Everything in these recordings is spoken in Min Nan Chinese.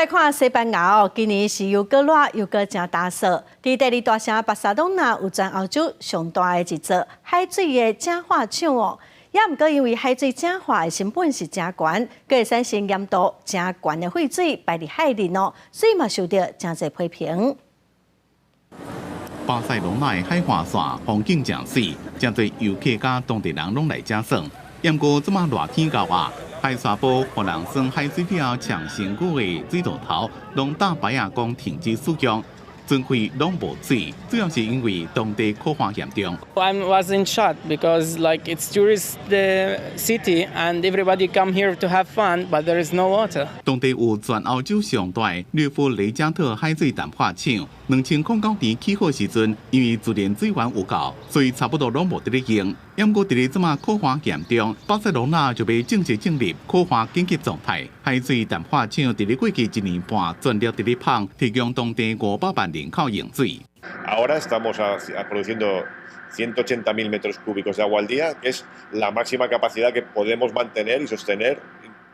來看西班牙哦，今年是又閣熱又閣誠焦燥。佇第二大城巴塞隆納有全歐洲上大的一座海水的淨化廠哦。也毋過因為海水淨化的成本是誠懸，閣會產生鹽度誠懸的廢水排入海裡哦，所以嘛受著誠濟批評。巴塞隆納的海岸線風景誠媠，誠濟遊客佮當地人攏來遮耍。毋過這馬熱天到啊，海沙埔予人耍海水了後沖身軀的水道頭，攏搭牌仔講停止使用，全開攏無水，主要是因為當地苦旱嚴重。 I was in shock because, like, it's tourist city and everybody come here to have fun, but there is no water. 當地有全歐洲上大略夫雷加特海水淡化廠，2009年起好時陣，因為自然水源有夠，所以差不多攏無佇咧用。毋過佇咧這馬苦旱嚴重，巴塞隆納就欲正式進入苦旱緊急狀態。海水淡化廠佇咧過去一年半全力佇咧泵，提供當地500萬人口用水。 Ahora estamos produciendo 180.000 metros cúbicos de agua al día, que es la máxima capacidad que podemos mantener y sostener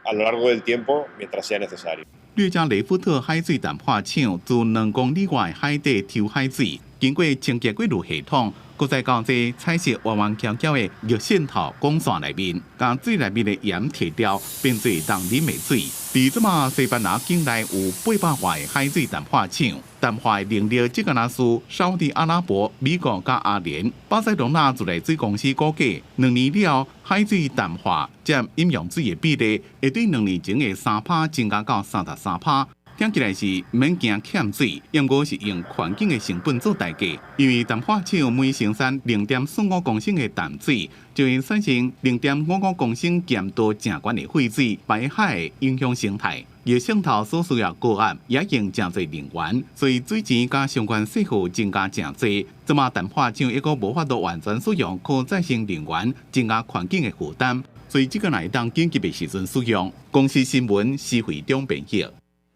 a lo largo del tiempo mientras sea necesario. 略加雷夫特海水淡化廠自2公里外海底抽海水，經過清潔過濾系統，閣再到這彩色彎彎翹翹的熱線頭管線內面，將水內面的鹽提掉，變做當啉的水。佇這馬西班牙境內有800外海水淡化廠，淡化的能力只敢若輸沙地阿拉伯、美國佮阿聯。巴塞隆納自來水公司估計，2年了後，海水淡化佔飲用水的比例，會對2年前的3趴增加到33趴。聽起來是毋免驚欠水，毋過是用環境的成本做代價。因為淡化廠每生產0.45公升的淡水，就會產生0.55公升鹽度誠懸的廢水，排海影響生態。熱線頭所需要高壓，也用誠濟能源，所以水錢佮相關稅負增加誠濟。這馬淡化廠抑閣無法度完全使用可再生能源，增加環境的負擔，所以這個會當緊急的時陣使用。公視新聞施惠中編譯。